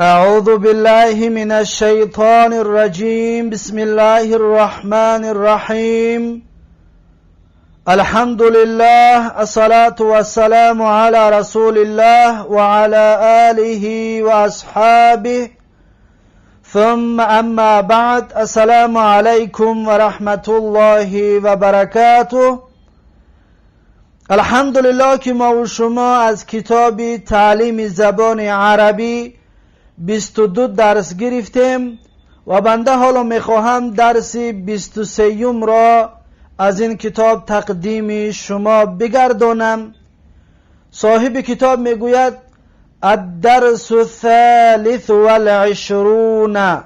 أعوذ بالله من الشيطان الرجيم. بسم الله الرحمن الرحيم. الحمد لله، الصلاة والسلام على رسول الله وعلى آله وأصحابه، ثم أما بعد. السلام عليكم ورحمة الله وبركاته. الحمدلله که ما و شما از کتاب تعلیم زبان عربی 22 درس گرفتیم و بنده حالا میخواهم درس 23 را از این کتاب تقدیم شما بگردانم. صاحب کتاب میگوید: الدرس الثالث والعشرون،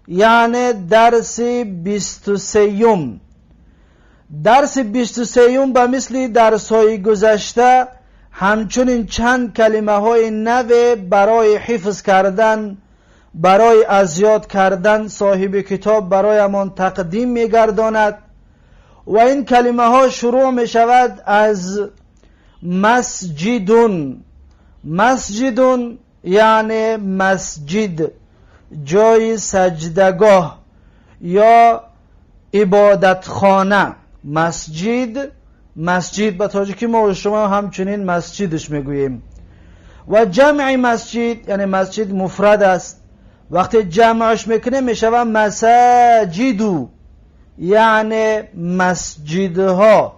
یعنی درس 23. درس 23 به مثل درس های گذشته همچنین چند کلمه های نو برای حفظ کردن، برای از یاد کردن صاحب کتاب برایمان تقدیم میگرداند و این کلمه ها شروع می شود از مسجد. مسجد یعنی مسجد، جای سجدگاه یا عبادتخانه. مسجد، مسجد به تاجیکی ما و شما همچنین مسجدش میگوییم و جمع مسجد، یعنی مسجد مفرد است، وقتی جمعش میکنه میشود مساجد، یعنی مسجدها.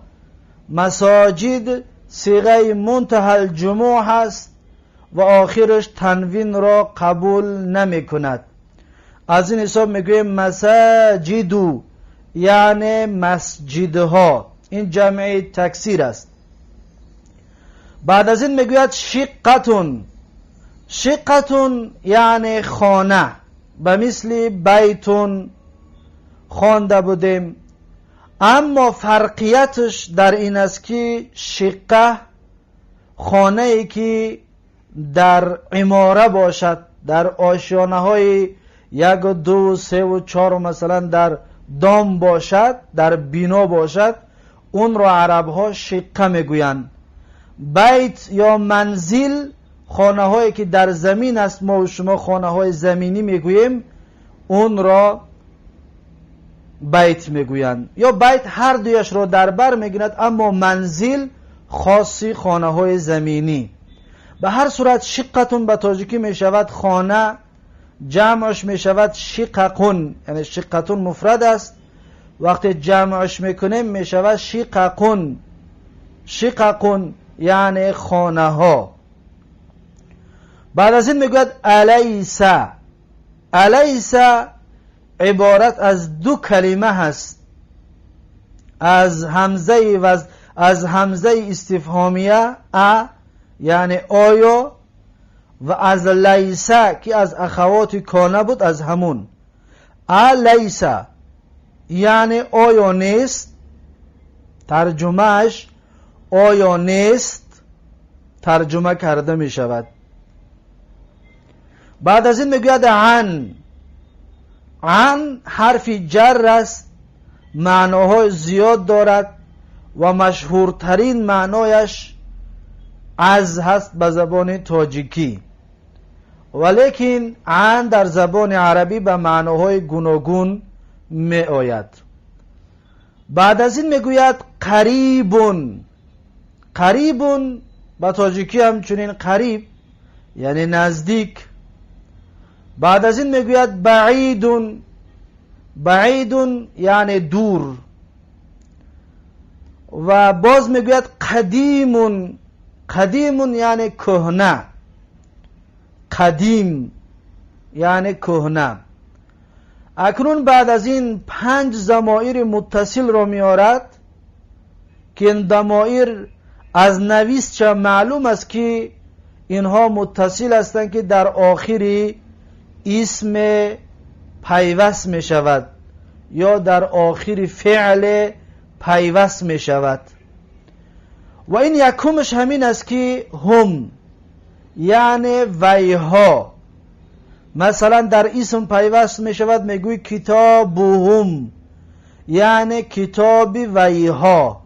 مساجد صیغه منتهی الجموع هست و آخرش تنوین را قبول نمی کند. از این حساب میگوییم مساجد، یعنی مسجدها. این جمع تکسیر است. بعد از این میگوید شقة. شقة یعنی خانه، به مثل بیت خوانده بودیم، اما فرقیتش در این است که شقه خانه ای که در عماره باشد، در آشیانه های یک و دو و سه و چهار و مثلا در دام باشد، در بینا باشد، اون را عرب ها شقه میگویند. بیت یا منزل خانه هایی که در زمین است، ما و شما خانه های زمینی میگوییم، اون را بیت میگویند یا بیت هر دویش را در بر میگیرد، اما منزل خاصی خانه های زمینی. به هر صورت شقة به تاجیکی میشود خانه، جمعش میشود شقق، یعنی شقة مفرد است، وقتی جمعش میکنیم میشود شقق. شقق یعنی خانه ها. بعد از این میگوید أليس. أليس عبارت از دو کلمه هست، از همزه و از همزه استفهامیه أ، یعنی آیا، و از ليس که از اخوات كان بود، از همون. أليس یعنی آیا نیست، ترجمهش آیا نیست ترجمه کرده می شود. بعد از این میگوید عن. عن حرف جر است، معناهای زیاد دارد و مشهورترین معنایش از هست به زبان تاجیکی، ولیکن عن در زبان عربی به معناهای گوناگون می آید. بعد از این میگوید قریب. قریب به تاجیکی همچنین قریب یعنی نزدیک. بعد از این میگوید بعید. بعید یعنی دور. و باز میگوید قدیم. قدیم یعنی کهنه، قدیم یعنی کهنه. اکنون بعد از این پنج ضمایر متصل را میآرد که این ضمایر از نویس چه معلوم است که اینها متصل هستند که در آخر اسم پیوست می شود یا در آخر فعل پیوست می شود و این یکمش همین است که هم، یعنی ویها. مثلا در اسم پیوست می شود، میگوی كتابهم، یعنی کتاب ویها.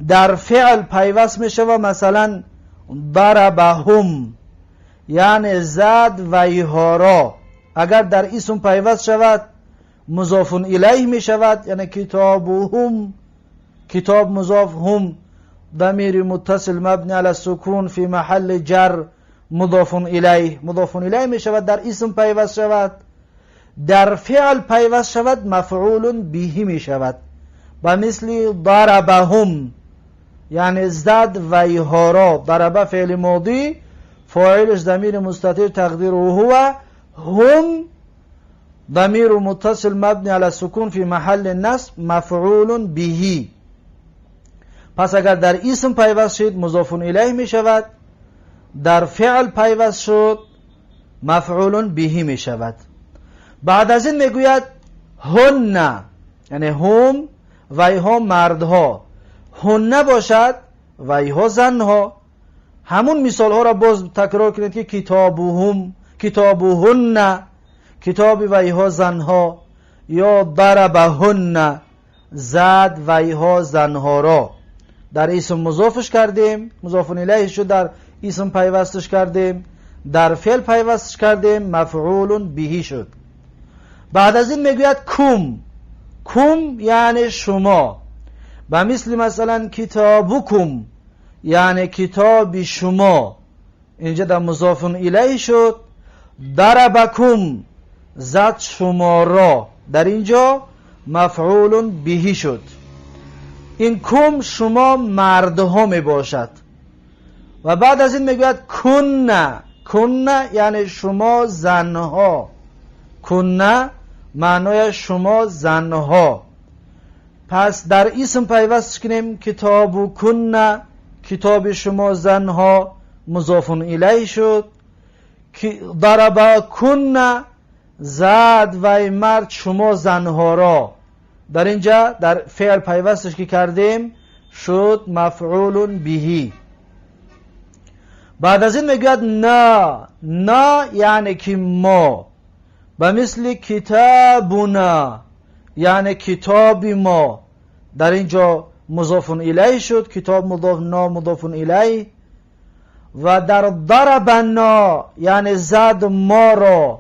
در فعل پیوست می شود، مثلا ضربهم، یعنی زد ویها را. اگر در اسم پیوست شود مضاف الیه می شود، یعنی کتابهم، کتاب مضاف هم، ضمیر متصل مبنی علی السکون فی محل جر مضاف الیه، مضاف الیه می شود در اسم پیوست شود. در فعل پیوست شود مفعول به می شود، به مثل ضربهم، یعنی زد ویها را. ضرب فعل ماضی، فاعلش ضمیر مستتر تقدیره هو، هم ضمیر متصل مبنی علی السکون فی محل نصب مفعول به. پس اگر در اسم پیوست شد مضاف الیه می شود، در فعل پیوست شد مفعول به می شود. بعد از این میگوید هن، یعنی هم ویها مردها، هن باشد ویها زنها. همون مثال ها را باز تکرار کنید که کتابهم، کتابهن، کتاب ویها زنها، یا ضربهن، زد ویها زنها را. در اسم مضافش کردیم، مضاف الیه شد، در اسم پیوستش کردیم، در فعل پیوستش کردیم، مفعول به شد. بعد از این میگوید کم، کم یعنی شما، به مثل مثلا کتابکم، یعنی کتاب شما، اینجا در مضاف الیه شد. ضربکم، زد شما را، در اینجا مفعول به شد. این کم شما مردها می باشد. و بعد از این میگوید کن، کن یعنی شما زنها، کن معنای شما زنها. پس در اسم پیوست کنیم کتاب کن، کتاب شما زنها، مضاف الیه شد. ضرب کن، زد وی مرد شما زنها را، در اینجا در فعل پیوستش که کردیم شد مفعول بهی. بعد از این میگوید نا، نا یعنی که ما، به مثل کتابنا یعنی کتاب ما، در اینجا مضاف الیه شد، کتاب مضاف نا مضاف الیه. و در ضربنا یعنی زد ما را،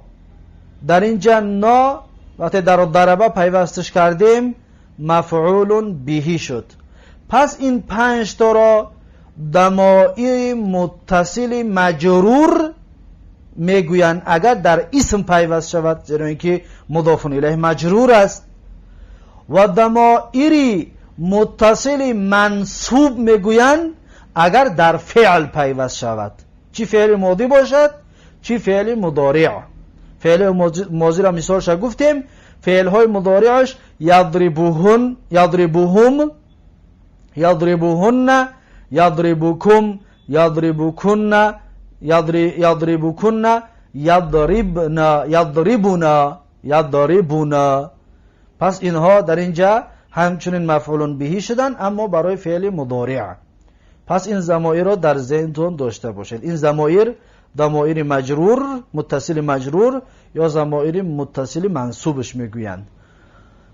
در اینجا نا وقتی در ضربه پیوستش کردیم مفعول بهی شد. پس این پنج تا را ضمایر متصل مجرور میگویند اگر در اسم پیوست شود، زیرا اینکه مضاف الیه مجرور است. و ضمایر متصل منصوب میگویند اگر در فعل پیوست شود، چی فعل ماضی باشد چی فعل مضارع. فعل ماضی را مثالش گفتیم، فعل های مضارعش یضربهن، یضربهم، یضربهن، یضربکم، یضربکن، یضربکن، یضربنا، یضربنا، یضربنا. پس اینها در اینجا همچنین مفعول بهی شدن، اما برای فعل مضارع. پس این ضمایر را در ذهنتون داشته باشید. این ضمایر ضمایر مجرور، متصل مجرور یا ضمایر متصل منصوبش میگویند.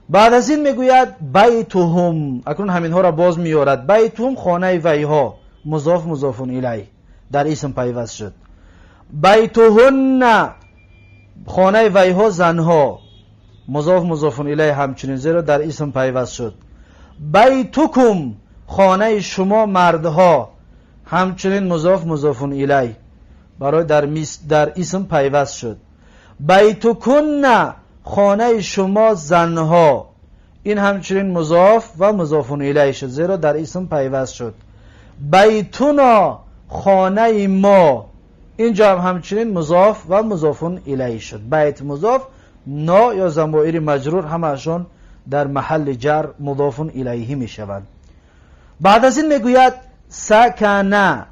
بعد از این میگوید بیتهم، اکنون همینها را باز میارد. بیتهم خانه ویها، مضاف مضاف الیه در اسم پیوست شد. بیتهن خانه ویها زنها، مضاف مضاف الیه همچنین زیرا در اسم پیوست شد. بیتکم خانه شما مردها، همچنین مضاف مضاف الیه برای در اسم پیوست شد. بیتکن خانه شما زنها، این همچنین مضاف و مضاف الیه شد زیرا در اسم پیوست شد. بیتنا خانه ما، اینجا هم همچنین مضاف و مضاف الیه شد. بیت مضاف، نا یا ضمایر مجرور همشون در محل جر مضاف الیه می شوند. بعد از این میگوید سکنه،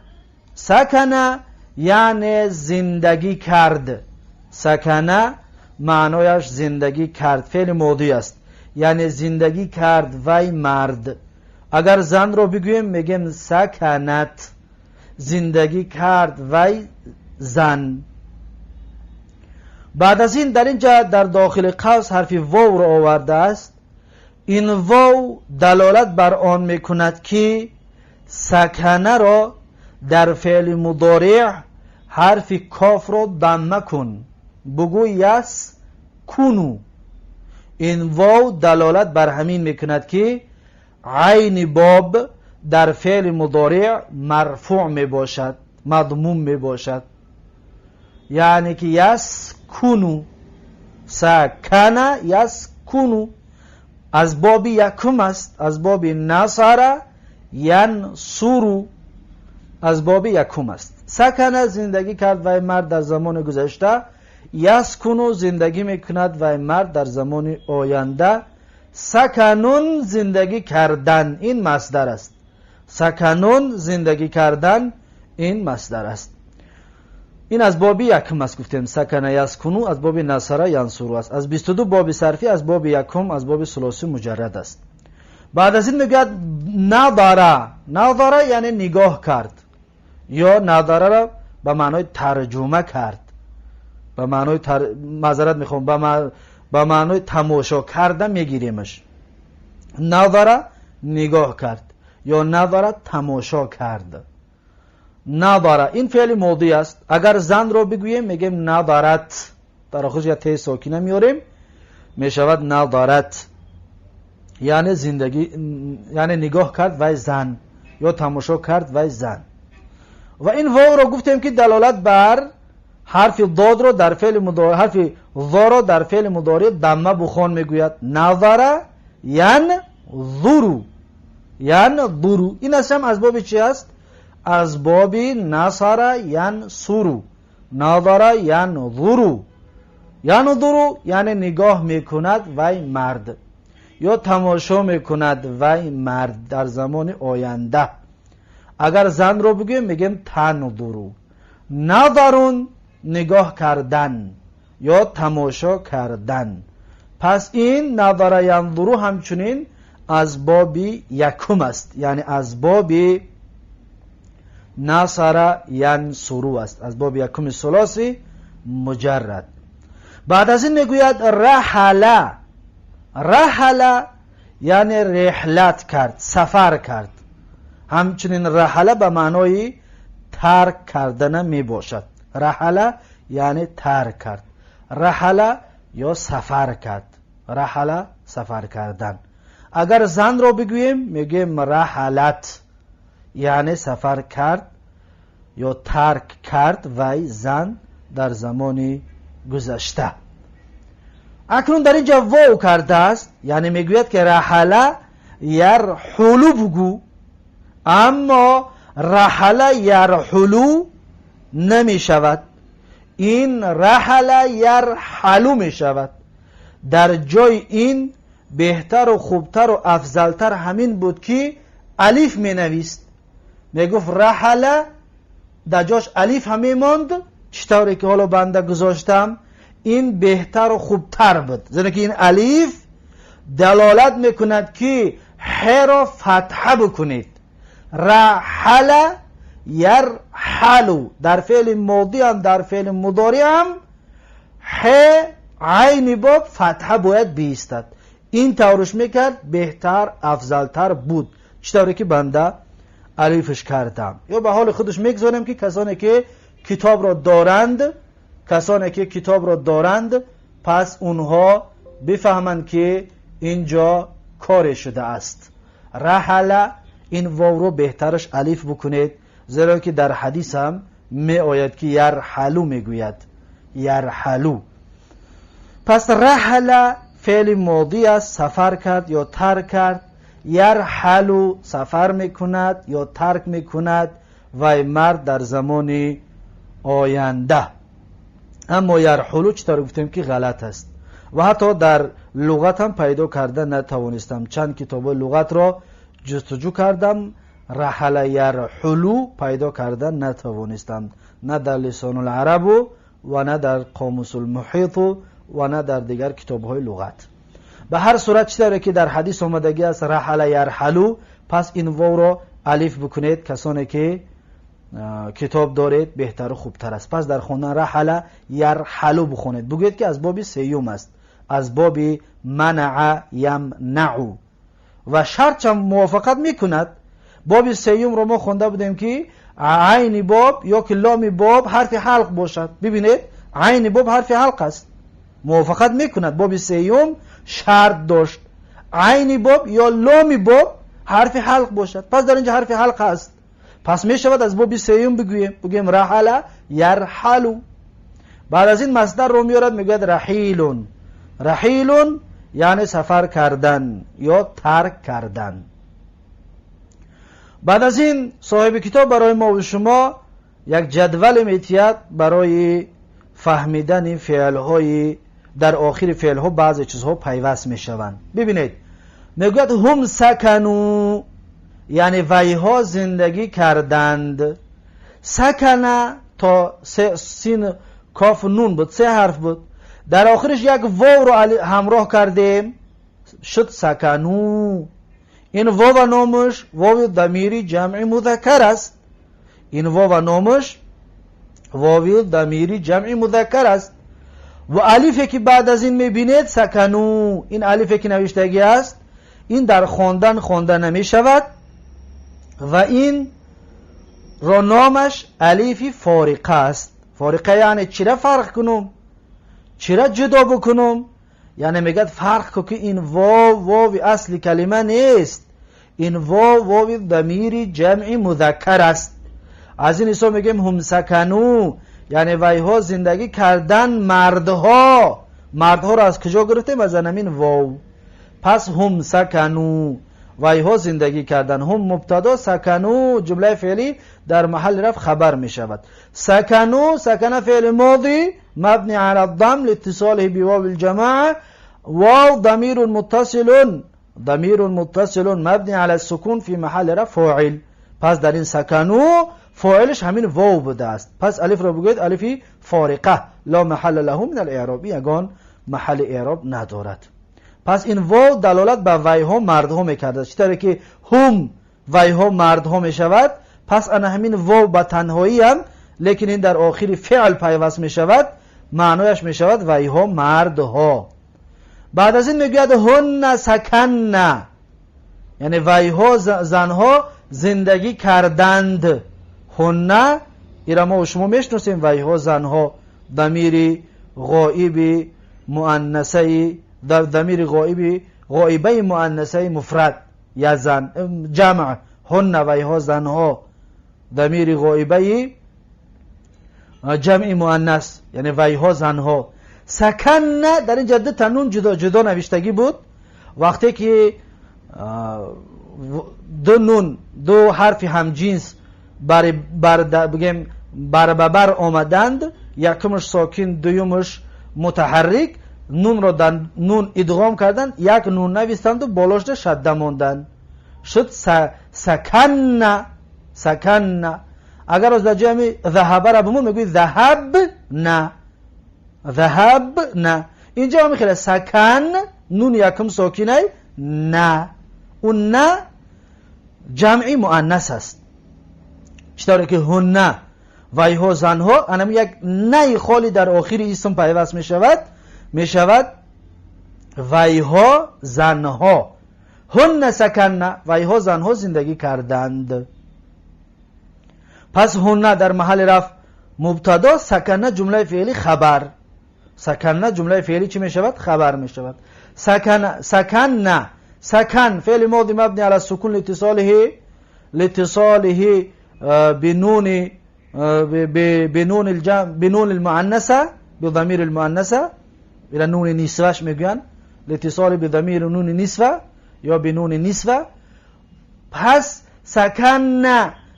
سکنه یعنی زندگی کرد. سکنه معنایش زندگی کرد، فعل ماضی است، یعنی زندگی کرد وی مرد. اگر زن رو بگوییم میگیم سکنت، زندگی کرد وی زن. بعد از این در اینجا در داخل قوس حرف واو رو آورده است. این واو دلالت بر آن میکند که سکنه را در فعل مضارع ҳарфи кофро дамма кун, бугӯ яскуну. Ин вов далолат бар ҳамин мекунад, ки айни боб дар феъли мудореъ марфӯъ мебошад, мадмум мебошад. Яъне ки яскуну, сакана яскуну аз боби якум аст, аз боби насара янсуру аз боби якум аст. Сакана зиндагӣ кард вай мард дар замони гузашта, яскуну зиндагӣ мекунад вай мард дар замони оянда. Саканун зиндагӣ кардан, ин масдар аст. Саканун зиндагӣ кардан, ин масдар аст. Ин аз боби якум аст, гуфтем сакана яскуну аз боби насара янсуру аст. Аз 22 боби сарфӣ аз боби якум, аз боби сулоси муҷаррад аст. Баъд аз ин мегӯяд назара. Назара яъне нигоҳ кард ё назараро ба маънои тарҷума кард, ба маънои маъзарат мехоҳам, ба маънои тамошо карда мегиремаш. Назара нигоҳ кард ё назара тамошо кард. Назара ин феъли модӣ аст. Агар занро бигӯем, мегӯем назарат, дар охирш я те сокина меорем, мешавад назарат, яъне зиндагӣ, яъне нигоҳ кард вай зан ё тамошо кард вай зан. Ва ин вовро гуфтем, ки далолат бар ҳарфи додро дар феъли мудори, ҳарфи зоро дар феъли мудори дамма бухон мегӯяд. Назара янзуру, янзуру ин аст ҳам аз боби чи аст? Аз боби насара янсуру. Назара янзуру, янзуру яъне нигоҳ мекунад вай мард ё тамошо мекунад вай мард дар замони оянда. Агар занро бигӯем, мегӯем танзуру. Назарун нигоҳ кардан ё тамошо кардан. Пас ин назара янзуру ҳамчунин аз боби якум аст, яъне аз боби насара янсуру аст, аз боби якуми сулоси муҷаррад. Баъд аз ин мегӯяд раҳала. Раҳала яъне реҳлат кард, сафар кард. Ҳамчунин раҳала ба маънои тарк кардана мебошад. Раҳала яъне тарк кард, раҳала ё сафар кард, раҳала сафар кардан. Агар занро бигӯем, мегӯем раҳалат, яъне сафар кард ё тарк кард вай зан дар замони гузашта. Акнун дар ин ҷо вов кардааст, яъне мегӯяд, ки раҳала ярҳулу бугӯ, аммо раҳала ярҳулу намешавад, ин раҳала ярҳалу мешавад. Дар ҷои ин беҳтару хубтару афзалтар ҳамин буд, ки алиф менавист, мегуфт раҳала, дар ҷош алиф ҳам мемонд, чӣ тавре ки ҳоло банда гузоштам, ин беҳтару хубтар буд, зеро ки ин алиф далолат мекунад, ки ҳеро фатҳа бикунед. Раҳала ярҳалу дар феъли модӣ ҳам, дар феъли мудорӣ ҳам ҳе айни боб фатҳа бояд биистад. Ин таврш мекард, беҳтар, афзалтар буд, чӣ тавре ки банда алифш кардам. Ё ба ҳоли худаш мегузорем, ки касоне ки китобро доранд, касоне ки китобро доранд, пас онҳо бифаҳманд, ки инҷо коре шудааст. Раҳала ин вовро беҳтараш алиф бикунед, зеро ки дар ҳадис ҳам меояд, ки ярҳалу мегӯяд, ярҳалу. Пас раҳала феъли модӣ аст, сафар кард ё тарк кард. Ярҳалу сафар мекунад ё тарк мекунад вай мард дар замони оянда. Аммо ярҳулу, чӣ тавр гуфтем, ки ғалат аст ва ҳатто дар луғат ҳам пайдо карда натавонистам. Чанд китобҳои луғатро ҷустуҷӯ кардам, раҳала ярҳулу пайдо карда натавонистам, на дар Лисонуларабу ва на дар Қомусулмуҳиту ва на дар дигар китобҳои луғат. Ба ҳар сурат, чӣ тавре ки дар ҳадис омадагӣ аст, раҳала ярҳалу, пас ин вовро алиф бикунед, касоне ки китоб доред, беҳтару хубтар аст. Пас дар хондан раҳала ярҳалу бихонед, бигӯед, ки аз боби сеюм аст, аз боби манаа ямнау ва шартчам мувофиқат мекунад. Боби сеюмро мо хонда будем, ки عین باب یا که لام باب حرف حلق باشد. ببینید عین باب حرف حلق است، موافقت میکند. باب سیوم شرط داشت عین باب یا لام باب حرف حلق باشد، پس در اینجا حرف حلق است. پس می شود از باب سیوم بگوییم، بگوییم رحل یرحل. بعد از این مصدر رو میارد، میگوید رحیلون. رحیلون یعنی سفر کردن یا ترک کردن. بعد از این صاحب کتاب برای ما و شما یک جدول میتید برای فهمیدن فعلهای در آخر فعلها بعضی چیزها پیوست میشوند. ببینید میگوید هم سکنو، یعنی ویها زندگی کردند. سکنه تا سین کاف نون بود، سه حرف بود، در آخرش یک واو رو همراه کردیم شد سکنو. این واو نامش واو ضمیری جمع مذکر است. این واو نامش واو ضمیری جمع مذکر است. و الفی که بعد از این میبینید سکنو، این الفی که نوشتگی است این در خواندن خوانده نمیشود و این را نامش الف فارقه است. فارقه یعنی چرا فرق کنم، چرا جدا بکنم؟ یعنی میگد فرق کو که این واو واو اصل کلمه نیست، این واو واو ضمیر جمع مذکر است. از این حساب میگیم هم سکنو، یعنی ویها زندگی کردن مردها. مردها را از کجا گرفتیم؟ از همین واو. پس هم سکنو، ویها زندگی کردن، هم مبتدا، سکنو جمله فعلی در محل رفع خبر می شود. سکنو، سکنه فعل ماضی مبنی علی الضم لاتصاله بواو الجماعه، واو ضمیر متصل، ضمیر متصل مبنی علی السکون فی محل رفع فاعل. پس در این سکنو فاعلش همین واو بوده است. پس الف را بگویید الفی فارقه، لا محل له من الاعراب، یگان محل اعراب ندارد. پس این واو دلالت به ویها مردها میکرده، چطوری که هم ویها مردها میشود. پس انا همین واو به تنهایی هم، لیکن این در آخر فعل پیوست میشود، معنایش میشود ویها مردها. بعد از این میگوید هن سکنن، یعنی ویها زنها زندگی کردند. هن ایرا ما و شما میشناسیم، ویها زنها ضمیر غائب مؤنثه، در ضمیر غائب غائبه مؤنثه مفرد یا زن جمع، هن ویها زنها ضمیر غائبه جمع مؤنث، یعنی ویها زنها. سکن در اینجا دو تا نون جدا جدا نوشتگی بود. وقتی که دو نون دو حرف همجنس بر بر بگیم بر بر آمدند، یکمش ساکن دویمش متحرک، نون را در نون ادغام کردند، یک نون نویستند و بالاش شده ماندند، شد سکن. سکن اگر از در جمع ذهب را بمون میگوی ذهب نه، ذهب نه. اینجا هم خیلی سکن نون یکم ساکنه نه، اون نه جمعی مؤنث است. چطوری که هن ویها زنها، انم یک نه خالی در آخر اسم پیوست میشود، میشود ویها زنها. هن سکن، ویها زنها زندگی کردند. پس هن در محل رفع مبتدا، سکنه جمله فعلی خبر. سکنه جمله فعلی چی میشود؟ خبر میشود. سکن، سکنه، سکن فعل ماضی مبنی علی السکون لاتصاله بنون بنون الجمع بنون المؤنثه بضمیر المؤنثه، الى نون نسوهش میگوین، لاتصال بضمیر نون نسوه یا بنون نسوه. پس سکن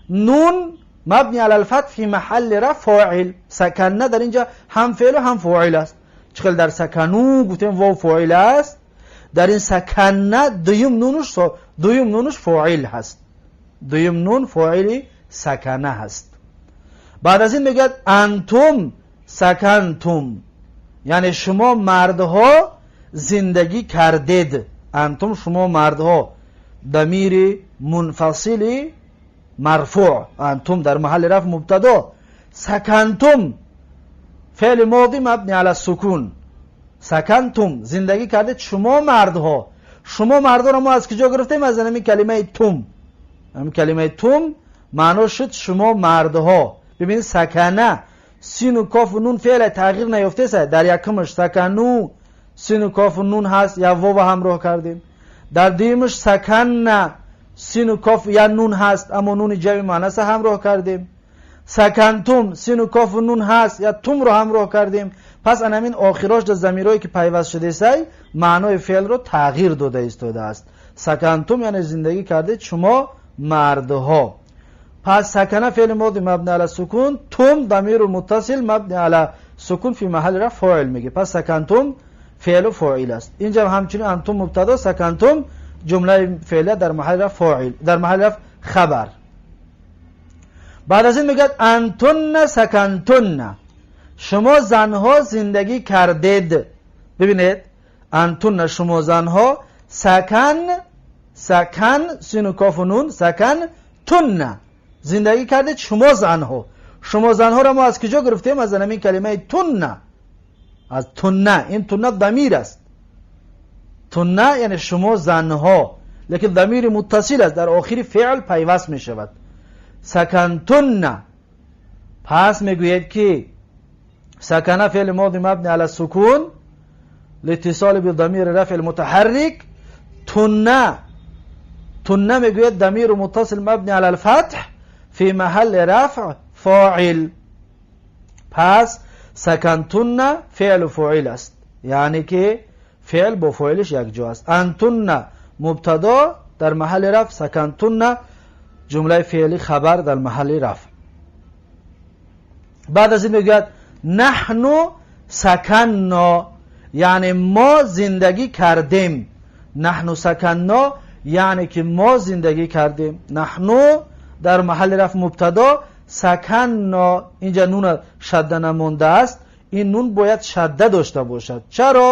نون مبنی علی الفتح فی محل رفع فاعل. سکنه در اینجا هم فعل و هم فاعل است. چقدر در سکنو گفتیم واو فاعل است، در این سکنه دویم نونش فاعل هست، دویم نون فاعل سکنه هست. بعد از این میگه انتم سکنتم، یعنی شما مردها زندگی کردید. انتم شما مردها، ضمیر منفصل مرفوع، انتم در محل رفع مبتدا. سکنتم فعل ماضی مبنی علی السکون. سکنتم زندگی کردید شما مردها. شما مردها را ما از کجا گرفتیم؟ از همین کلمه تم. همین کلمه تم Маъно шуд шумо мардҳо. Бибинед, сакана сину кофу нун феъл тағйир наёфтеса. Дар якумаш сакану сину кофу нун ҳаст, я вова ҳамроҳ кардем. Дар дуюмаш саканна сину коф я нун ҳаст, аммо нуни ҷамъи муаннаса ҳамроҳ кардем. Сакантум сину кофу нун ҳаст, я тумро ҳамроҳ кардем. Пас анамин охирош дар замирое ки пайваст шудесай, маънои феълро тағйир дода истодааст. Сакантум яъне зиндагӣ кардед шумо мардҳо. Пас сакана феъли моди мабни ала сукун, тум дамиру муттасил мабни ала сукун фи маҳалли раф фоил мегӣ. Пас сакантум феълу фоил аст. Инҷа ҳамчунин антум мубтадо, сакантум ҷумлаи феълия дар маҳалли раф фоил, дар маҳалли раф хабар. Баъд аз ин мегӯяд антунна сакантунна, шумо занҳо зиндагӣ кардед. Бибинед, антунна шумо занҳо, сакан, сакан сину кофу нун, сакан тунна зиндагӣ кардед шумо занҳо. Шумо занҳоро мо аз куҷо гирифтем? Аз ҳамин калимаи тунна, аз тунна. Ин тунна дамир аст. Тунна яъне шумо занҳо, лекин дамири муттасил аст, дар охири феъл пайваст мешавад. Сакантунна. Пас мегӯед ки сакана феъли моди мабни ала сукун литисоли бидамири рафъи мутаҳаррик. Тунна, тунна мегӯяд дамиру муттасил мабни ала алфатҳ фи маҳалли рафъ фоил. Пас сакантунна феълу фоил аст, яъне ки феъл бо фоилиш якҷо аст. Антунна мубтадо дар маҳалли рафъ, сакантунна ҷумлаи феъли хабар дар маҳалли рафъ. Баъд аз ин мегӯяд наҳну саканно, яъне мо зиндагӣ кардем. Наҳну саканно яъне ки мо зиндагӣ кардем. Наҳну дар маҳалли рафъ мубтадо, саканно инҷа нун шадда намондааст. Ин нун бояд шадда дошта бошад. Чаро?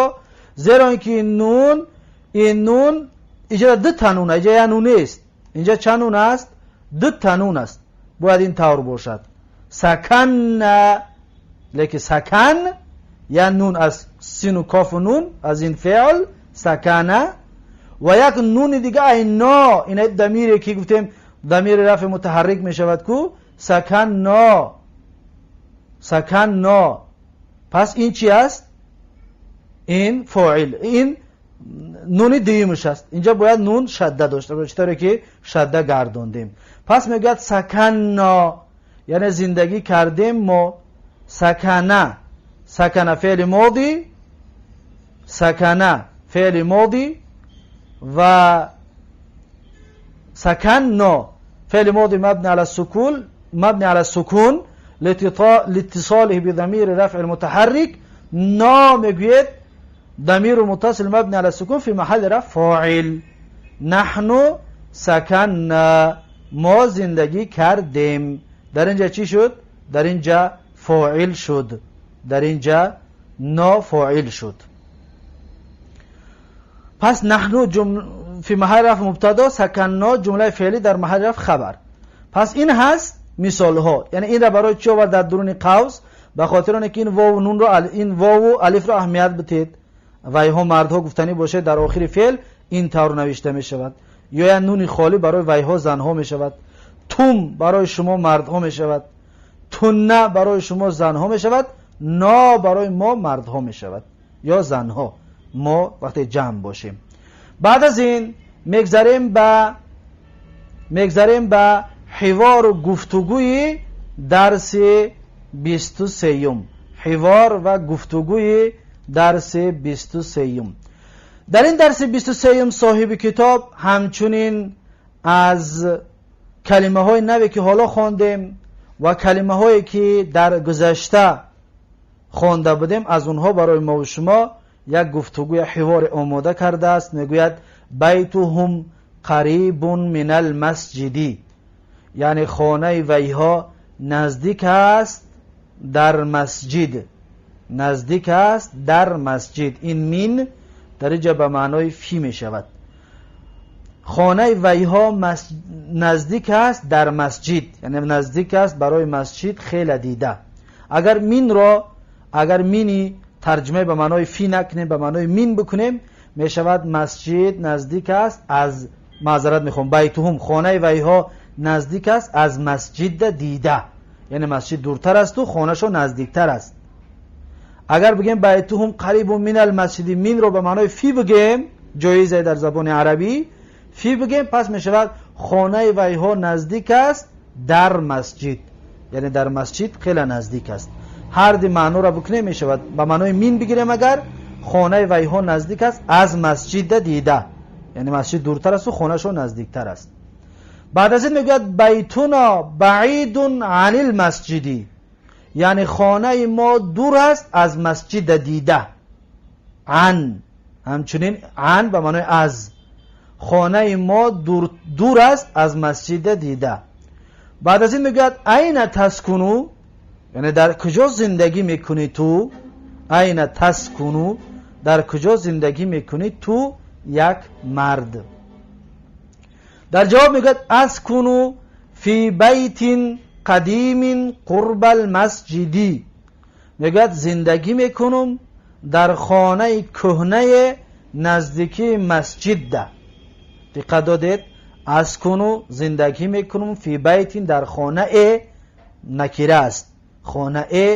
Зеро ин ки ин нун инҷа ду та нун, инҷа як нун нест. Инҷа чанд нун аст? Ду та нун аст. Бояд ин тавр бошад: саканна. Лекин сакан як нун аз сину кофу нун аз ин феъл сакана ва як нуни дига ай но, ина дамире ки гуфтем, дамири рафъи мутаҳаррик мешавад ку. Саканно, саканно. Пас ин чи аст? Ин фоил, ин нуни дуюмаш аст. Инҷа бояд нун шадда дошта бошад, чӣ тавре ки шадда гардондем. Пас мегӯяд саканно яъне зиндагӣ кардем мо. Сакана, сакана феъли моди, сакана феъли моди ва саканно феъли моди мабни ала сукун, мабни ала сукун لاتصاله بضمير رفع المتحرك. نا мегӯед ضمير متصل مبني على السكون في محل رفع فاعل. نحن سكننا ما زندگی کردیم. در اینجا چی شد؟ در اینجا فاعل شد. در اینجا نا فاعل شد. پس نحن فی محل رفع مبتدا، سکننا جمله فعلی در محل رفع خبر. پس این هست مثال ها. یعنی این را برای چی آورد در درون قوس؟ به خاطر اینکه این واو و نون رو، این واو و الف رو اهمیت بدید. ویها مردها گفتنی باشه، در آخر فعل این طور نوشته می شود یا یک نون خالی برای ویها زنها می شود. توم برای شما مردها می شود، تنه برای شما زنها می شود، نا برای ما مردها می شود یا زنها، ما وقتی جمع باشیم. بعد از این میگذریم به حوار و گفتگوی درس 23. حوار و گفتگوی درس 23. در این درس 23 صاحب کتاب همچنین از کلمه های نوی که حالا خواندیم و کلمه هایی که در گذشته خوانده بودیم، از اونها برای ما و شما یک گفتگوی حوار آماده کرده است. میگوید بیتهم قریب من المسجد، یعنی خانه ویها نزدیک است در مسجد، نزدیک است در مسجد. این من در اینجا به معنای فی می شود. خانه ویها نزدیک است در مسجد، یعنی نزدیک است برای مسجد خیلی دیده. اگر من را، اگر مینی ترجمه به معنای فی نکنیم، به معنای من بکنیم، می شود مسجد نزدیک است از، معذرت میخوام، بیتهم خانه ویها наздик аст аз масҷид дида, яъне масҷид дуртар аст ва хонаашон наздиктар аст. Агар бигем بيتهم قريب من المسجد، من ро ба маънои في бигем, ҷоизе дар забони арабӣ في бигем, пас мешавад хонаи вайҳо наздик аст дар масҷид, яъне дар масҷид хеле наздик аст. Ҳар ди маъноро бикунем, мешавад ба маънои من бигирем, агар хонаи вайҳо наздик аст аз масҷида дида, яъне масҷид дуртар аст ва хонаашон наздиктар аст. Баъд аз ин мегӯяд: بيتنا بعيد عن المسجد, яъне хонаи мо дур аст аз масҷида дида. عن, ҳамчунин عن ба маънои аз. Хонаи мо дур аст аз масҷида дида. Баъд аз ин мегӯяд: أين تسكن, яъне дар куҷо зиндагӣ мекунӣ ту? أين تسكن, дар куҷо зиндагӣ мекунӣ ту, як мард? Дар ҷавоб мегӯяд: أسكن في بيت قديم قرب المسجد. Мегӯяд: зиндагӣ мекунам дар хонаи кӯҳнае наздикии масҷидда. Диққат додед? أسكن, зиндагӣ мекунам, في بيت, дар хонае, накира аст, хонае,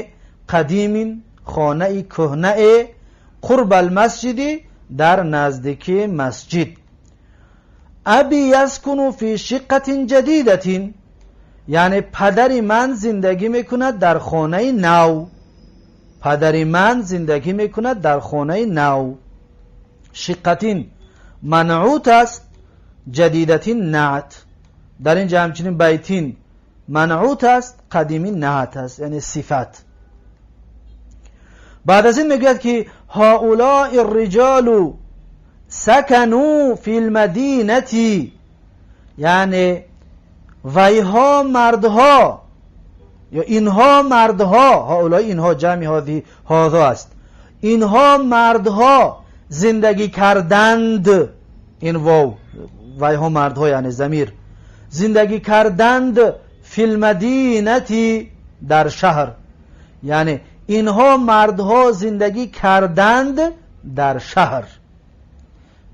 قديم, хонаи кӯҳнае, قرب المسجد, дар наздикии масҷид. أبي يسكن في شقة جديدة, яъне падари ман зиндагӣ мекунад дар хонаи нав. Падари ман зиндагӣ мекунад дар хонаи нав. شقة манъут аст, جديدة наът. Дар ин ҷа ҳамчунин بيت манъут аст, قديم наът аст, яъне сифат. Баъд аз ин мегӯяд, ки هؤلاء الرجال سكنوا في المدينة, яъне вайҳо мардҳо ё инҳо мардҳо. هؤلاء, инҳо, ҷамъи هذا аст. Инҳо мардҳо зиндагӣ карданд. Ин вов, вайҳо мардҳо, яъне замир, зиндагӣ карданд, في المدينة, дар шаҳр, яъне инҳо мардҳо зиндагӣ карданд дар шаҳр.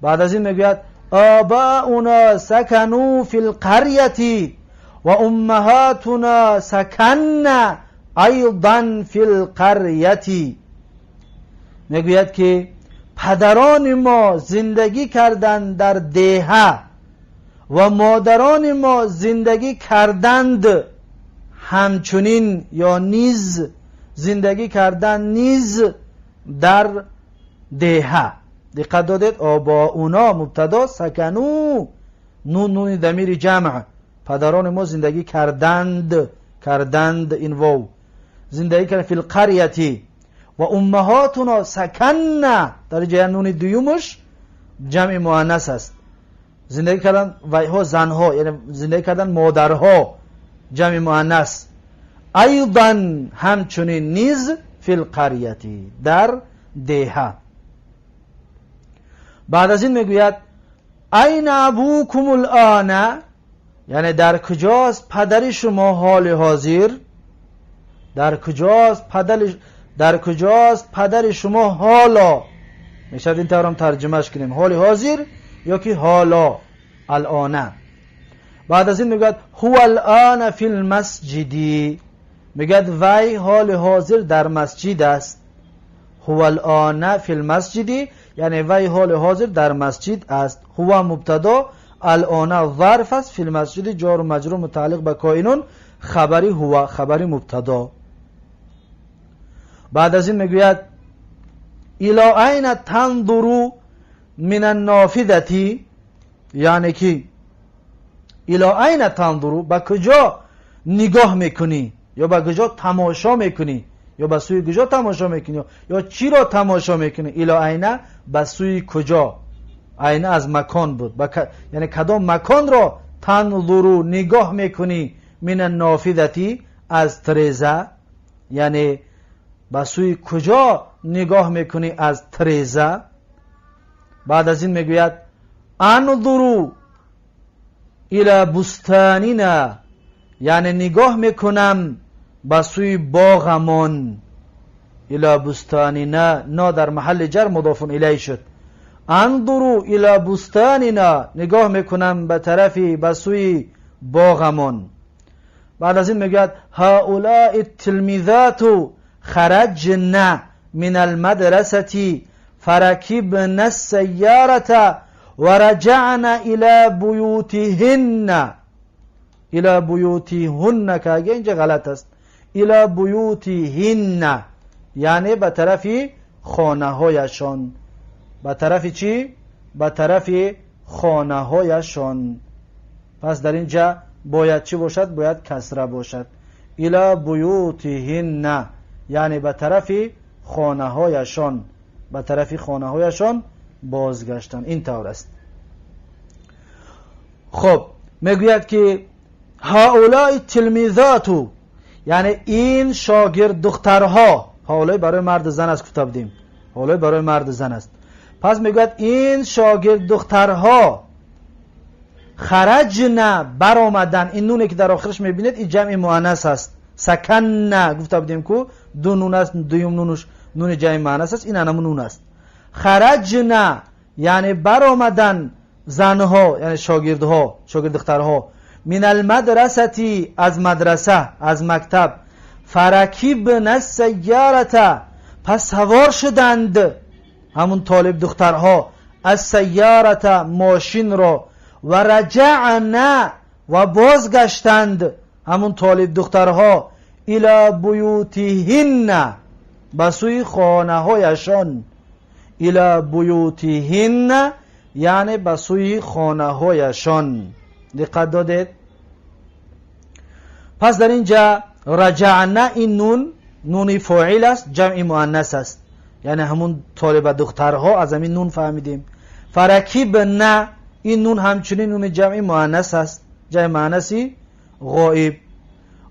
Баъд аз ин мегӯяд: آباؤنا سكنوا في القرية وأمهاتنا سكن أيضا في القرية. Мегӯяд, ки падарони мо зиндагӣ карданд дар деҳа ва модарони мо зиндагӣ карданд ҳамчунин ё низ зиндагӣ карданд низ дар деҳа. Диққат додед? آباؤنا мубтадо, سكنوا, нун, нуни дамири ҷамъ. Падарони мо зиндагӣ карданд, карданд, ин вов, зиндагӣ кард, في القرية وأمهاتنا سكن, дар ҷоя нуни дуюмуш ҷамъи муаннас аст. Зиндагӣ кардан вайҳо занҳо, яъне зиндагӣ кардан модарҳо, ҷамъи муаннас, أيضا, ҳамчунин низ, في القرية, дар деҳа. Баъд аз ин мегӯяд: أين أبوكم الآن, яъне дар куҷост падари шумо ҳоли ҳозир? Дар куҷост падари, дар куҷост падари шумо ҳоло? Мешавад ин таврам тарҷумаш кунем: ҳоли ҳозир ё ки ҳоло, الآن. Баъд аз ин мегӯяд: هو الآن في المسجد. Мегӯяд: вай ҳоли ҳозир дар масҷид аст. هو الآن في المسجد, яъне вай ҳоли ҳозир дар масҷид аст. هو мубтадо, الآن зарф аст, في المسجد ҷору маҷрур мутааллиқ ба كائن, хабари هو, хабари мубтадо. Баъд аз ин мегӯяд: إلى أين تنظر من النافذة, яъне ки إلى أين تنظر, ба куҷо нигоҳ мекунӣ ё ба куҷо тамошо мекунӣ, ё ба сӯи куҷо тамошо мекунӣ, ё чиро тамошо мекунӣ? إلى أين, ба сӯи куҷо. أين аз макон буд, яъне кадом маконро, تنظر, нигоҳ мекунӣ, من النافذة, аз треза, яъне ба сӯи куҷо нигоҳ мекунӣ аз треза? Баъд аз ин мегӯяд: أنظر إلى بستاننا, яъне нигоҳ мекунам ба сӯи боғамон. إلى بستاننا, نا дар маҳалли ҷар مضاف إليه шуд. أنظر إلى بستاننا, нигоҳ мекунам ба тарафи, ба сӯи боғамон. بعد از این میگوید هؤلاء التلمیذات خرجن من المدرسة فركبن السيارة ورجعن الى بیوتهن. الى بیوتهن که اگه اینجا غلط است، الى بیوتهن یعنی به طرف خانه هایشان. به طرف چی؟ به طرف خانه هایشان. پس در اینجا باید چی باشد؟ باید کسره باشد. الى بیوتهن یعنی به طرف خانه هایشان، به طرف خانه هایشان بازگشتن. این طور است. خب میگوید که هؤلاء التلمیذات یعنی این شاگرد دخترها، هؤلاء برای مرد زن است، گفته بودیم هؤلاء برای مرد زن است. پس میگوید این شاگرد دخترها خرجن برآمدن. این نونه که در آخرش میبینید این جمع مؤنث است. سکنن گفته بودیم که دو نون است، دویم نونش نون جمع مؤنث است، این انمون نون است. خرجن یعنی برآمدن زنها، یعنی شاگردها، شاگرد دخترها، من المدرسة از مدرسه، از مکتب، فرکبن السیارة پس سوار شدند همون طالب دخترها، السیارة ماشین را، و رجعن و بازگشتند همون طالب دخترها، الى بیوتهن به سوی خانه هایشان. الى بیوتهن یعنی به سوی خانه هایشان. دقت دادید؟ پس در اینجا رجعن این نون، نون فاعل است، جمع مؤنث است، یعنی همون طالب دخترها، از همین نون فهمیدیم. فرکبن این نون همچنین نون جمع مؤنث است، جمع مؤنثی غائب.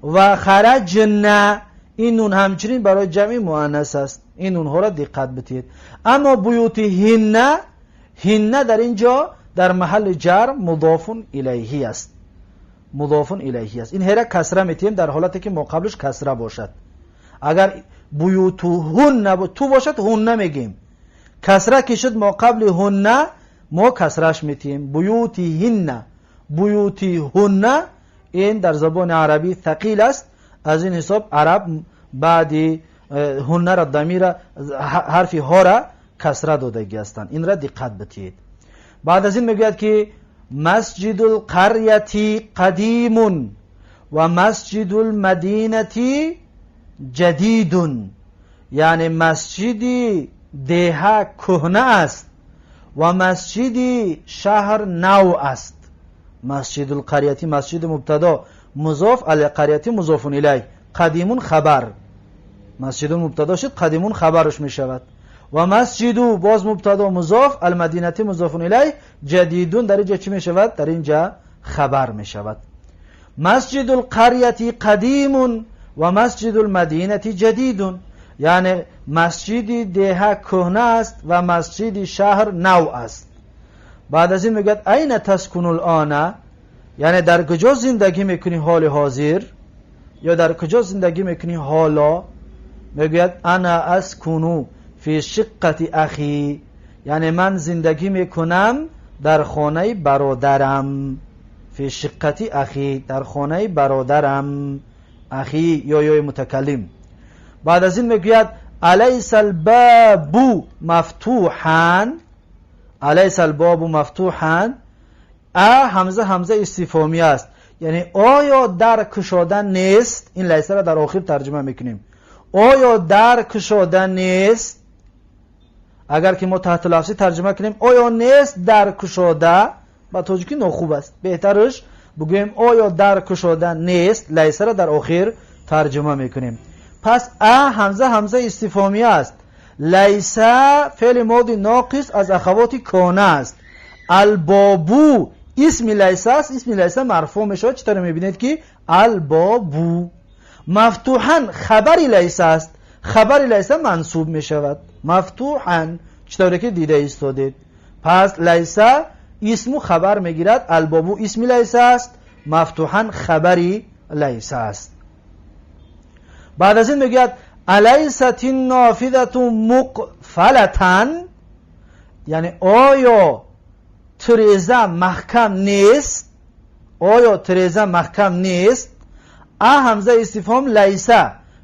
و خرجن این نون همچنین برای جمع مؤنث است. این نونها را دقت بدهید. اما بیوتهن، هن در اینجا در محل جر مضاف الیه است، مضاف الیه است. این ه را کسره میتیم در حالتی که ما قبلش کسره باشد. اگر بیوتهن تو باشد هن میگیم، کسره که شد ما قبل هن ما کسرش میتیم. بیوتهن، بیوتهن این در زبان عربی ثقیل است. از این حساب عرب بعد هن را ضمیر حرف ها را کسره دادگی هستند. این را دقت بدهید. بعد از این میگوید که مسجد القریة قدیم و مسجد المدینة جدید، یعنی مسجد دیهه کهنه است و مسجد شهر نو است. مسجد القریة مسجد مبتدا، مضاف، القریة مضاف الیه، قدیم خبر. مسجد مبتدا شد، قدیم خبرش می شود. و مسجد باز مبتدا مضاف، المدینة مضاف الیه، جدید در اینجا چی می شود؟ در اینجا خبر می شود. مسجد القریة قدیم و مسجد المدینة جدید، یعنی مسجد دیهه کهنه است و مسجد شهر نو است. بعد از این میگوید این تسکن الان، یعنی در کجا زندگی میکنی حال حاضر، یا در کجا زندگی میکنی حالا؟ میگوید انا اسکن فی شقة اخی، یعنی من زندگی میکنم در خانه برادرم. فی شقة اخی، در خانه برادرم، اخی یا یای متکلم. بعد از این میگوید الیس الباب مفتوحا، الیس الباب مفتوحا، ا همزه همزه استفهامی است، یعنی آیا در کشاده نیست؟ این لیس را در آخر ترجمه میکنیم. آیا در کشاده نیست؟ اگر که ما تحت لفظی ترجمه کنیم آیا نیست در کشاده، با تاجیکی ناخوب است، بهترش بگوییم آیا در کشاده نیست، لیس را در آخر ترجمه میکنیم. پس ا همزه همزه استفهامی است، لیس فعل ماضی ناقص از اخوات کان است، الباب اسم لیس است، اسم لیس مرفوع میشود. چطور میبینید که الباب مفتوحا خبر لیس است، خبر لیس منصوب میشود. مفتوحا چطوری که دیده ایستادید. پس لیس اسم خبر میگیرد، الباب اسم لیس است، مفتوحا خبری لیس است. بعد از این میگوید الیست النافذة مقفلة، یعنی آیا ترزه محکم نیست؟ Оё тиреза маҳкам нест? А ҳамза истифҳом, ليس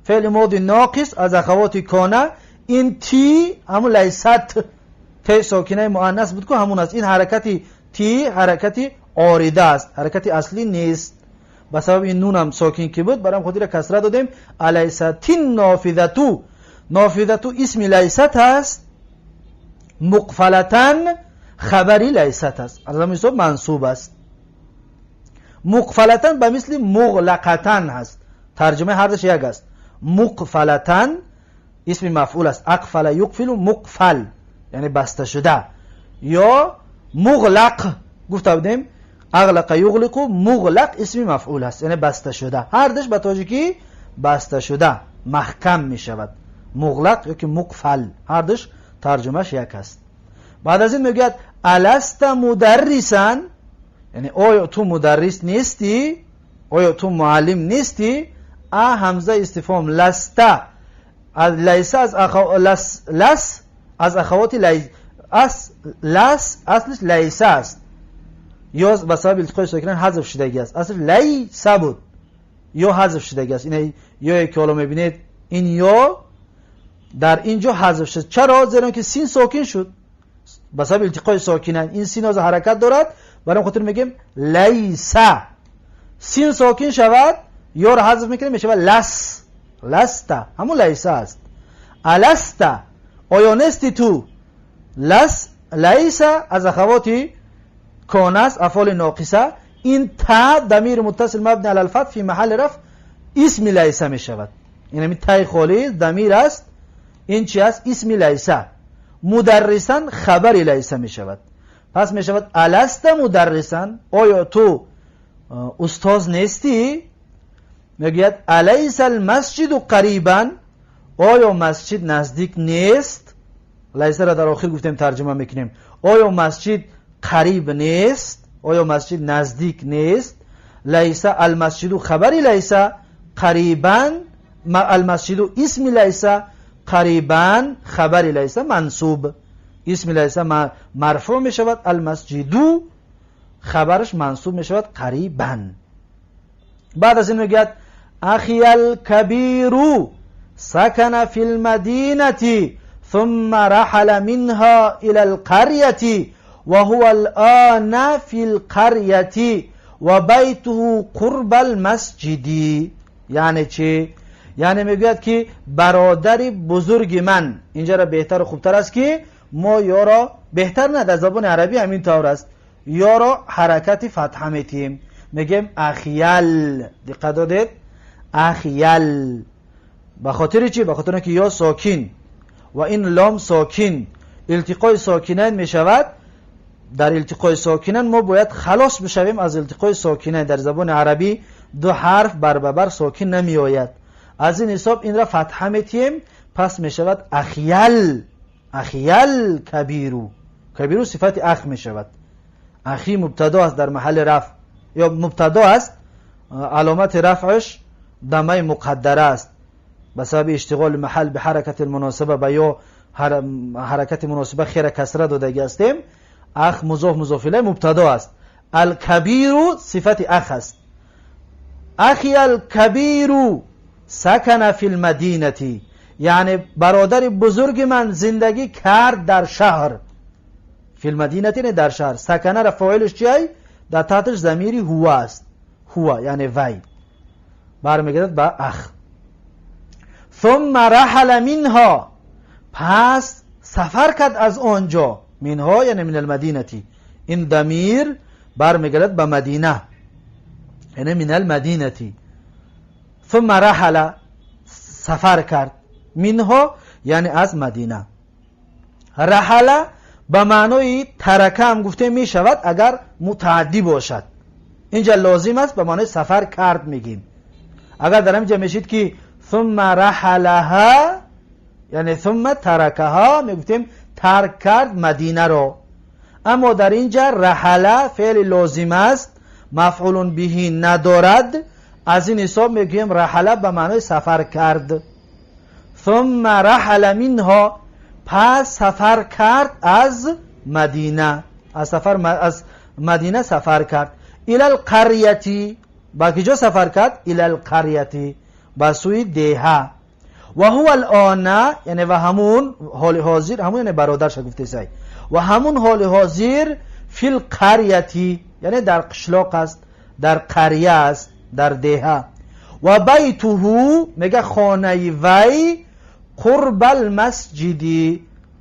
феъли моди ноқис аз ахавоти كان. Ин ти ҳамун ليست, те сокинаи муаннас буд ку, ҳамун аст. Ин ҳаракати ти ҳаракати орида аст, ҳаракати аслӣ нест. Ба сабаби ин нунам сокин ки буд, барам хотира касра додем. أليست النافذة, نافذة исми ليست аст, مقفلة хабари ليست аст, аз ҳамин ҳисоб мансуб аст. مقفلة ба мисли مغلقة ҳаст, тарҷумаи ҳардаш як аст. مقفلة исми мафъул аст, أقفل يقفل مقفل, яъне баста шуда, ё مغلق гуфта будем, أغلق يغلق مغلق исми мафъул аст, яъне баста шуда. Ҳардаш ба тоҷикӣ баста шуда, маҳкам мешавад. مغلق ёки مقفل, ҳардаш тарҷумаш як аст. Баъд аз ин мегӯяд: ألست مدرسا, яъне оё ту мударрис нестӣ, оё ту муаллим нестӣ? А ҳамза истифҳом, لست, ليس аз لس аз ахавоти لس, аслиш ليس аст, ё ба сабаби илтиқои сокинан ҳазф шудагӣ аст. Аслиш ليس буд, ё ҳазф шудагӣ аст. Ин ёе ки ҳоло мебинед, ин ё дар ин ҷо ҳазф шуд. Чаро? Зеро ки син сокин шуд ба сабаби илтиқои сокинан. Ин син ҳозир ҳаракат дорад, барои хотир мегӯем ليس. Син сокин шавад, ёро ҳазф мекунем, мешавад لس, لست, ҳамун ليس аст. ألست, оё нести ту? لس, ليس аз ахавоти كان аст, афъоли ноқиса. Ин та дамири муттасил مبني على الفتح في محل رفع исми ليس мешавад. Инами таи холӣ дамир аст, ин чи аст? Исми ليس. مدرسا хабари ليس мешавад. Пас мешавад: ألست مدرسا, оё ту устоз нестӣ? Мегӯяд: أليس المسجد قريبا, оё масҷид наздик нест? ليس ра дар охир гуфтем, тарҷума мекунем. Оё масҷид қариб нест, оё масҷид наздик нест? ليس, المسجد хабари ليس, قريبا, المسجد исми ليس, قريبا хабари ليس мансуб. Исми ليس марфӯъ мешавад, المسجد хабараш мансуб мешавад, قريبا. Баъд аз ин мегӯяд: أخي الكبير سكن في المدينة ثم رحل منها إلى القرية وهو الآن في القرية وبيته قرب المسجد. Яъне чӣ? Яъне мегӯяд ки бародари бузурги ман. Инҷара беҳтару хубтар аст ки мо ёро, беҳтар на, дар забони арабӣ ҳамин тавр аст, ёро ҳаракати фатҳа метиҳем, мегӯем أخي ال. Диққат додед? أخي ال. Ба хотири чӣ? Ба хотире ки ё сокин ва ин лом сокин, илтиқои сокинайн мешавад. Дар илтиқои сокинан мо бояд халос бишавем аз илтиқои сокинайн. Дар забони арабӣ ду ҳарф барбабар сокин намеояд. Аз ин ҳисоб инра фатҳа метиҳем. Пас мешавад أخي ال, أخي الكبير. كبير сифати أخ мешавад. أخي мубтадо аст, дар маҳалли рафъ ё мубтадо аст, аломати рафъш дамаи муқаддара аст ба сабаби اشتغال محل بحركة المناسبة. Ба ё ҳаракати муносиба хера касра додагӣ ҳастем. أخ مضاف مضاف إليه мубтадо аст, الكبير сифати أخ аст. أخي الكبير سكن في المدينة, яъне бародари бузурги ман зиндагӣ кард дар шаҳр. في المدينة не, дар шаҳр. سكن ра фоилш чиай? Дар таҳташ замири هو аст. هو яъне вай, бармегардад ба أخ. ثم رحل منها, пас сафар кард аз он ҷо. منها яъне من المدينة. Ин дамир бармегардад ба мадина, яъне من المدينة. ثم رحل сафар кард, منها яъне аз мадина. رحل ба маънои ترك ҳам гуфта мешавад, агар мутааддӣ бошад. Инҷа лозим аст, ба маънои сафар кард мегим. Агар дар ҳаминҷа мешид ки ثم رحلها, яъне ثم تركها, мегуфтем тарк кард мадинаро. Аммо дар инҷа رحل феъли лозим аст, مفعول به надорад. Аз ин ҳисоб мегӯем رحل ба маънои сафар кард. ثم رحل منها, пас сафар кард аз мадина, аз мадина сафар кард. إلى القرية ба куҷо сафар кард? إلى القرية ба сӯи деҳа. وهو الآن яъне ва ҳамун ҳоли ҳозир, ҳамун яъне бародарша гуфтесай, ва ҳамун ҳоли ҳозир في القرية яъне дар қишлоқ аст, дар қария аст, дар деҳа. وبيته мега хонаи вай قرب المسجد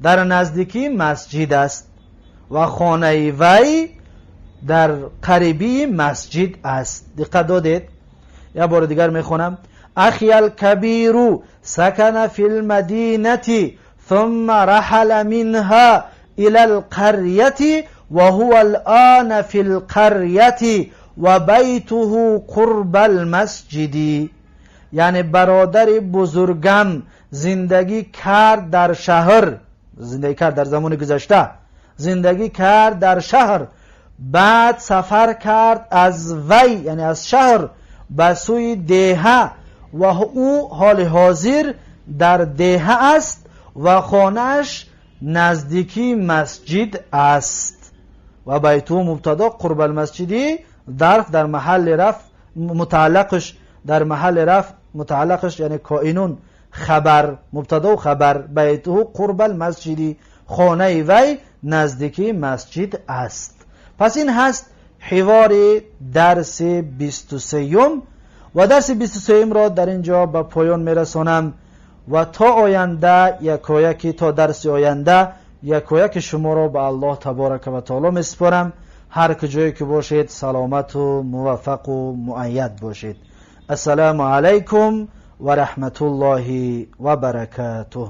дар наздикии масҷид аст ва хонаи вай дар қарибии масҷид аст. Диққат додед? Як бори дигар мехонам. أخي الكبير سكن في المدينة ثم رحل منها إلى القرية وهو الآن في القرية وبيته قرب المسجد. Яъне бародари бузургам зиндагӣ кард дар шаҳр, зиндагӣ кард дар замони гузашта, зиндагӣ кард дар шаҳр, баъд сафар кард аз вай, яъне аз шаҳр, ба сӯи деҳа ва ӯ ҳоли ҳозир дар деҳа аст ва хонааш наздикии масҷид аст. وبيته мубтадо, قرب المسجد ظرف дар маҳалли рафъ, мутааллақш дар маҳалли рафъ, мутааллақш яъне коинун хабар, мубтадо хабар. بيته قرب المسجد хонаи вай наздикии масҷид аст. Пас ин ҳаст ҳивори дарси 23-юм ва дарси 23-юмро дар ин ҷо ба поён мерасонам ва то оянда якояки, то дарси оянда якояки шуморо ба Аллоҳ таборака ва таоло месупорам. Ҳар куҷое ки бошед, саломату муваффақу муайяд бошед. Ассалому алайкум ва раҳматуллоҳи ва баракатуҳ.